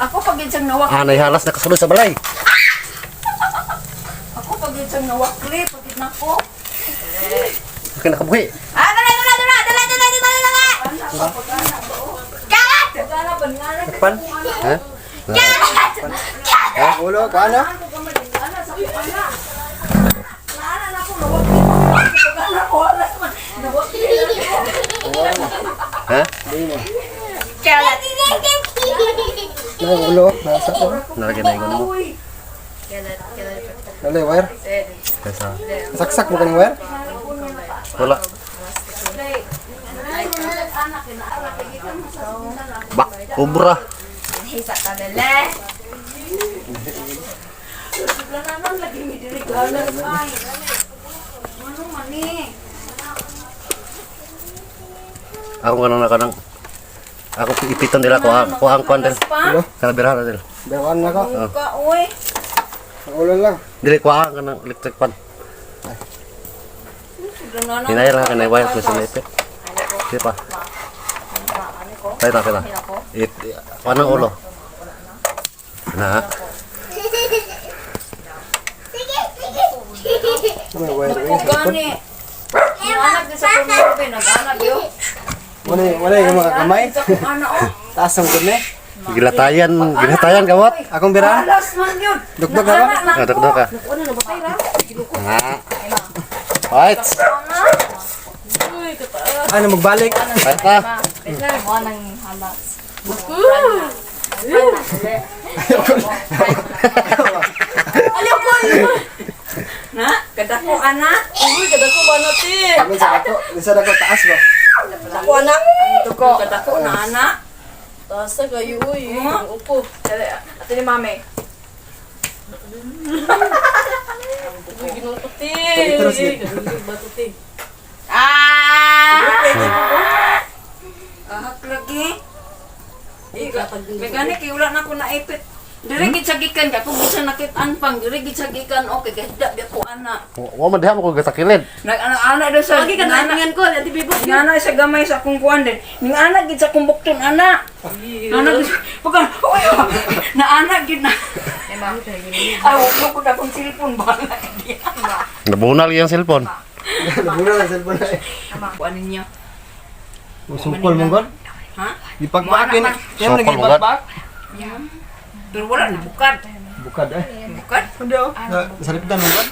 Ako pag yun siyang nawak. Ah, halas nakasulod sa balay. Ako pag yun siyang nawakli, pag yun nako. Akin nakabuhi. Ah, dala, dala, dala, dala, dala, dala, dala. Kalat! Pag-ana ba nga na? Pan? Ha? Kalat! Ulo, kaano? Ako ka man ana sa akong ana. Naana na ako nawakli. Pag-ana ko alas man. Nawakli na ako. Ha? Kalat! Na ulo, nasa ko. Nalagyan na yung mo. Uy, Dali, wire. Kaysa Saksak mo kaning wire? wala. Bak, kubra. Hisa ka, dala. Lananan lagi mi diri galas ay. Ano man ni? Ako nga nang kanang ako ipiton nila ko ang ko ang kwan del. Pa? Kana birahan na del. Bewan na ko. Ka oy. Ang ulo lang. Dili ko ang kanang electric pan. Lananan. Hinay lang kanay wire ko sa ipit. Di pa. Tayo na kita. It kanang ulo. Na. Ano may wire? Ko gani. Anak sa pumulubi, nag-anak yo. Wala, wala yung mga kamay. Sa akong ana oh. Taas ang gud ni. Gilatayan, gilatayan kawat. Akong birahan. Alas man yun. Dugdog na ba? Ah, dugdog ka. Na. Right. Ano magbalik? Right na. Mo nang halas. Na, kadako ana. Uy, kadako ba na ti? Bisa dako, bisa dako taas ba? Kadako ana. Tuko. Kadako na ana. Taas na kayo, uy. Ang upo. Ate ni mami. Uy, ginoo ko ti. Terus, yun. Kadugig ba to ti? Ah! Ahak lagi. Ay, May gani kay wala na ko naipit. Diri gid sa gikan ka kung bisan nakitaan pang diri gid sa gikan okay gahda biya ko ana. Wa man diha mo ko gasakilid. Nag-ana daw sa Lagi ka nag-ana- na ko, ati bibo. Ning ana sa gamay sa akong kuan din. Ning ana gid sa akong bukton ana. Ana gid pagka uy na ana gid na. Ay wala ko na akong cellphone ba na kadiya. Nabunal yung cellphone. Nabuna lang cellphone na eh. Kuan ninyo. Sukol mo god. Ha? Gipagpaak yun. Yan Sukol mo, God. nagipagpaak. Pero wala na bukad. Bukad eh. Bukad. Hindi oh. Sa lipdan mo god.